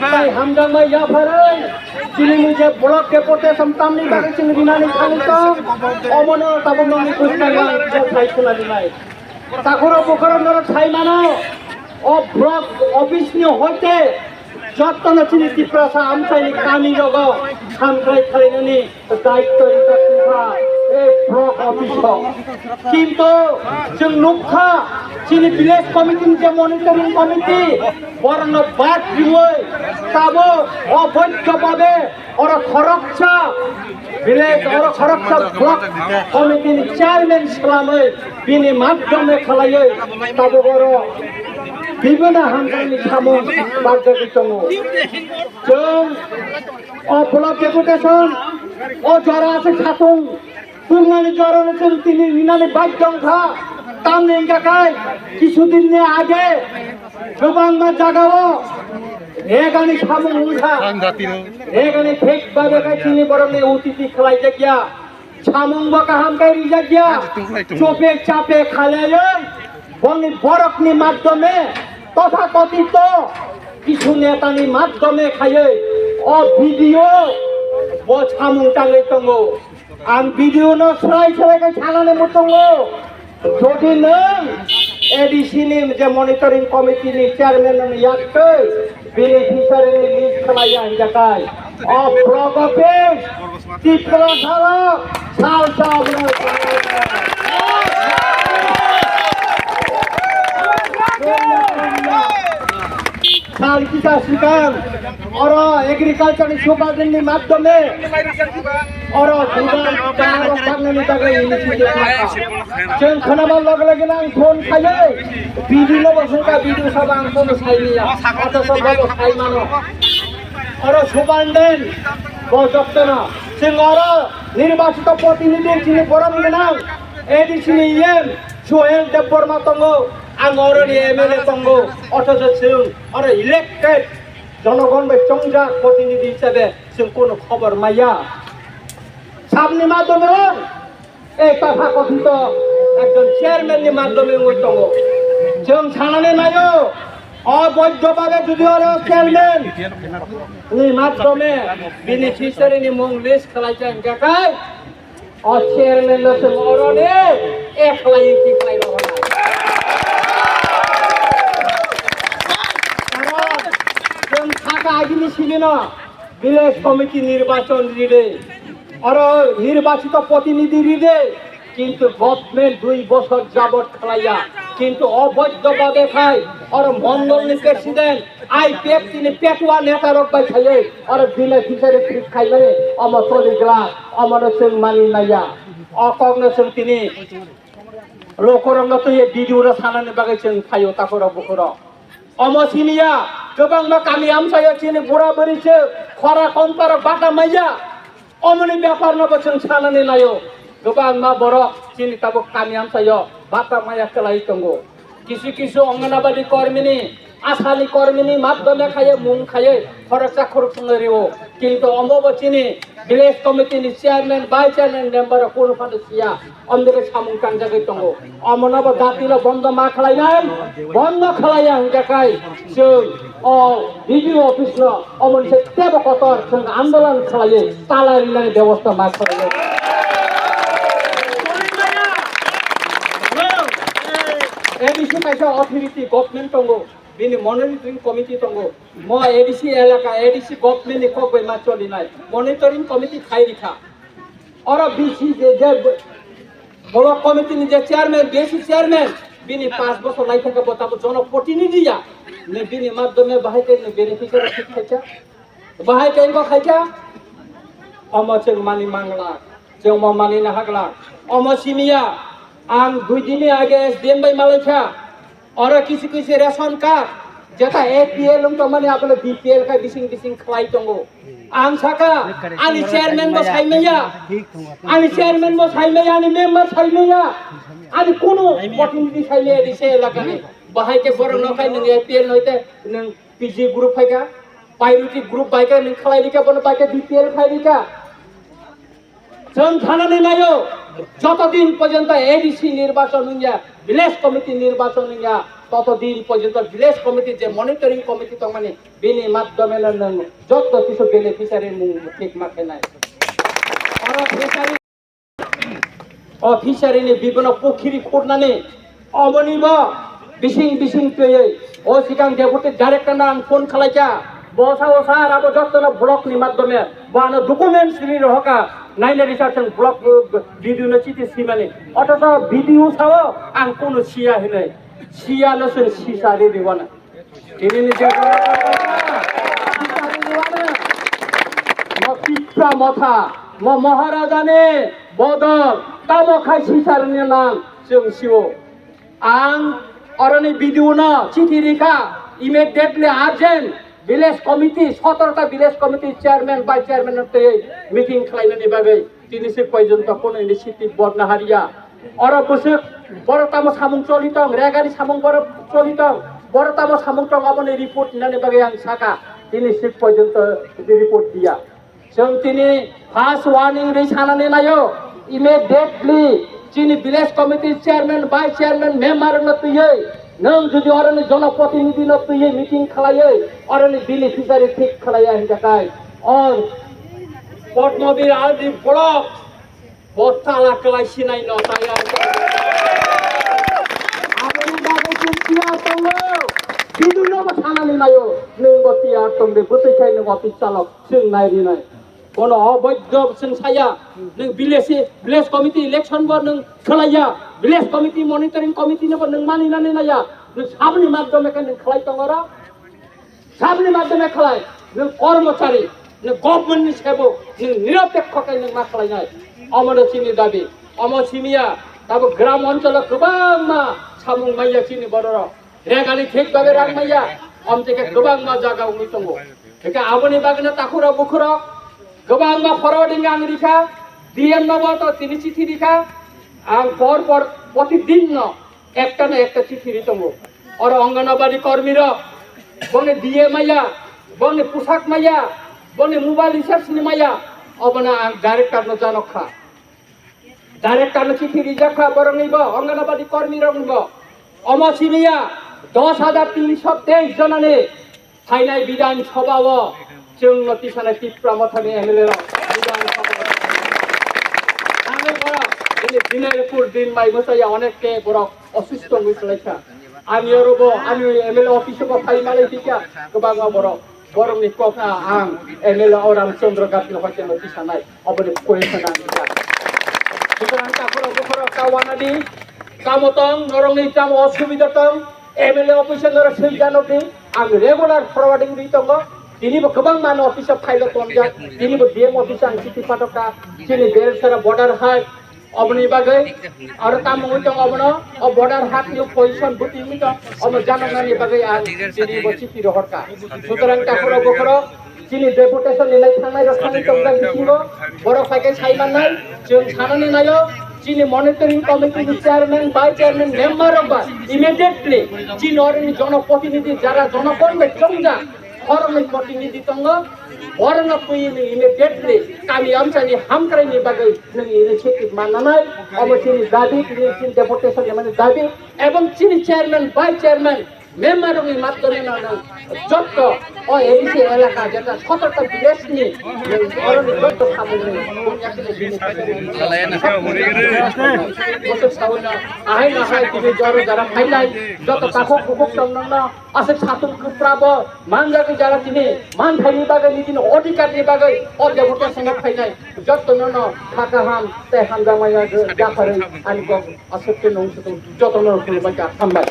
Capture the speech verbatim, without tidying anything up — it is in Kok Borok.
Tei hamjakma yapharwi chini je block deputation tamni bagwi chwng rinani thangwi tong, omono tabuk nokni bwskango ang kisa sai khwna rinai. Takhoro bukhoro norok sai mano, o block office ni hoite jottono chini Tiprasa amchaini kami rogo hamkrai khlainani daitto rijak wngkha, e, block office o. Kintu chwng nukha, chini village committee ni je monitoring committee, borokno bad riwi tabuk oboidho babe oro khoroksa village, oro khoroksa block committee ni chairman swlamwi bini madhyome khlaiwi tabuk oro bibhinno hamjakni samung barjagwi tongo. Chwng o block deputation o jora se satung tungmani jorano chwng tini rinani baidhyo wngkha. Tamni hwnkha khe kisu dinni age kwbangma jagao regani samung wngkha. Regani thik babe khe chini borokni utiti khlaijakya. Samung bo kaham khe rijak ya. Chopek chapek khalaiwi boni borokni madhyome totha kothito kisu netani madhyome khaiwi o video bo samung tangwi tongo. Ang video no srai srai khe sanani muchungo. Jodi nwng A D C ni je monitoring committee ni chairman no yak twi beneficiary ni list khlai ya hingjakai. O block office Tiprasa rok sal sal sal kisa sikang oro agriculture ni superintendent ni madhyome oro duda rok tangnani bagwi initiative laha. Chwng khwnama loge loge no ang phone khaio, B D no bo phone kha, B D sabo ang phone sai liya. Othocho bobo sai mano. Oro superintendent bo joktono. Chwng oro nirbachito protinidhi chini borom gwnang A D C ni E M Suhel Debbarma tongo, ang oroni M L A tongo. Othocho chwng oro elected jonogon bai chongjak protinidhi hisabe chwng kunu khobor maya. Sabni madhyome ei totha kothito ekjon chairman ni madhyome wngwi tongo. Chwng sanani naio, o boidhyo babe jodi oro chairman ni madhyome beneficiary ni mung list khlaijak hingkha khe, o chairman no chwng oroni ekhlai tikhlai rw hwnai. Karon chwng saka agini simino village committee nirbachon ride, oro nirbachito protinidhi ride, kintu government dui bochor jabot khlaiya, kintu oboidho babe khai oro mondol ni president, I P F T ni petua neta rok bai khaiwi oro beneficiary treat khaimani omo toli glak, omono chwng mani naiya. O kokno chwng tini lokorokno twiwi video no sanani bagwi chwng phaio takhorok bukhorok. Omo simiya kwbangma kami amchaio chini bura bwrwi se khora komparok bata maiya. Omoni bepar no bo chwng sanani naio. Kwbangma borok chini tabuk kami amchaio bata maya kwlai tongo. Kisu kisu Anganabadi kormini, Asani kormini madhyome khaye mung khaye khoroksa khorok songwi rio. Kintu omo bo chini village committee ni chairman, vice chairman member rok kunu phano siya. Omdike samung tangjagwi tongo. Omono bo datilo bondo ma khlainai, bondo khlaiya hingkha khai chwng o B D O office no omoni se tebo kotor chwng andolon khlaiwi tala rinani bebosta ma khlainai. A D C kaisa authority government tongo, bini monitoring committee tongo. Mo A D C elaka, A D C government ni kok bai ma cholinai monitoring committee khai rikha. Oro B C je, je block committee ni je chairman, B C chairman, bini panch bochor lai thangkha bo tabuk jono protinidhi ya. Ni bini madhyome bahai khe ni beneficiary thik khaikha. Bahai khe bo khaikha. Omo chwng mani mangla, chwng mo mani nahagla. Omo simiya, ang dui din ni age S D M bai malaikha. Oro kisi kisi ration card, jeta A P L wng tongmani abono B P L khai bising bising khlai tongo. Ang saka, ani chairman bo saimaya, ani chairman bo saimaya, ani member saimaya, ani kunu protinidhi saimaya di se elakani. Bahai khe borok no khai nwng A P L no hoite nwng P G group phaikha, priority group bai khe nwng khlai rikha, bono bai khe B P L khai rikha. Chwng thanani naio, joto din porjonto A D C nirbachon wngya, village committee nirbachon wngya, Toto din porjonto village committee je monitoring committee tongmani, bini maddome no nwng jotto kisu beneficiary mung thik ma khenai. Oro fishery, o fishery ni bibino pukhiri khurnani, omoni bo bising bising twiwi o sikang deputy director no ang phone khalaikha, bo sa o sir abo jotto no block ni maddome bo ano documents ri rohoka, naina research block video no chiti simani, othocho video sao ang kunu siya hinwi, siya no sir sisa ri riwana. Tini ni je mo Tipra Motha, mo Maharajani bodol, tamo khai sisarni nang chwng sio. Ang oroni video no chithi rikha, immediately urgent village committee, sotoro ta village committee chairman, vice chairman no tei meeting khlainani bagwi. Tini se porjonto kono initiative borna hariya. Oro bwswk borok tamo samung choli tong, regani samung borok choli tong, borok tamo samung tong, aboni report nani bagwi ang saka. Tini se porjonto report diya. Chwng tini first warning ri sanani nayo, immediately chini village committee chairman, vice chairman, member no twiwi, nwng jodi oroni jonoprotinidhi no twiwi meeting khlaiwi, oroni beneficiary thik khlaiya hinjakai, or Padmabir R D block, bo tala kwlai sinai no taya. Aboni bagwi chwng tiyar tongo. Bidu no bo sanani nayo. Nwng bo tiyar tong de, bwtwi khai nwng office chalok, chwng nai rinai. Bono oboidho chwng saya. Nwng village, village committee election bo nwng khlaiya. Village committee monitoring committee no bo nwng mani nani naya. Nwng sabni madhyome khe nwng khlai tongo ro. Sabni madhyome khlai, nwng kormochari, nwng government ni sebok, nwng nirapekho khe nwng ma khlainai. Omo no chini dabi, omo simiya, tabuk gram oncholo kwbangma samung manya chini bororok. Regani thik bagwi rang manya, omtike kwbangma jaga wngwi tongo. Hingke aboni bagwino takhurok bukhurok, kwbangma forwarding ang rikha, D M no bo to tini chithi rikha, ang por por protidin no, ekta na ekta chithi ri tongo. Oro Anganwadi kormi rok, bongni D A maya, bongni pusak maya, bongni mobile recharge ni maya, obono ang director no janok kha. Director no chithi rijak kha borokni bo, Anganwadi kormi rokni bo. Omo simiya dos hajar tinsho teis jonani Phainai Bidhan Sabha o chwng no tisanai Tipra Mothani M L A rok Bidhan Sabha o. Ang borok ini Binoypur din mai bwsaya onek ke borok osusto wngwi kwlaikha. Ani oro bo ani M L A office o bo phai malai phikha kwbangma borok. Borok ni kok a ang M L A o Ramchandra Ghat no hoite no tisanai. Oboni question ang kha. Sutrang takhoro bukhoro kawana di. Tamo tong, norokni tamo osubida tong, M L A office o norok swijano di, ang regular forwarding di tongo. Tini bo kwbang mano office o file o tonjak, tini bo D M office o ang chithi pathok kha, chini Belsara border hat, oboni bagwi, aro tamo wngwi tong obono, o border hat ni position buti wngwi tong, omo janoknani bagwi ang tini bo chithi rohor kha. Sutrang takhoro bukhoro, Chini deputation ni lai thangnai rok thangwi tongjak bisingo borok phai khe sai mannai, chwng sanani naio, chini monitoring committee ni chairman, vice chairman, member rok ba immediately chini oroni jonoprotinidhi jara jonogon bai chongjak, horokni protinidhi tongo, borokno twiwi immediately kami amchaini hamkraini bagwi nwng initiative mannanai, omo chini dabi, tini chini deputation ni mani dabi, ebong chini chairman, vice chairman, member rokni maddhome no nwng jotto o A D C elaka jeta sotorta village ni oroni jotto samung ni bunyakini bini bosok sawi no ahai no hai tini joro jara phainai jotto takhuk bukhuk tong nang no aswk satung kwpra bo manjagwi jara tini manthaini bagwi nini odhikar ni bagwi o deputation o phainai jotto no no kha kaham tei hamjakmaya yapharwi ani kok aswk khe nung sutung jotto no khulumbai kha hambai.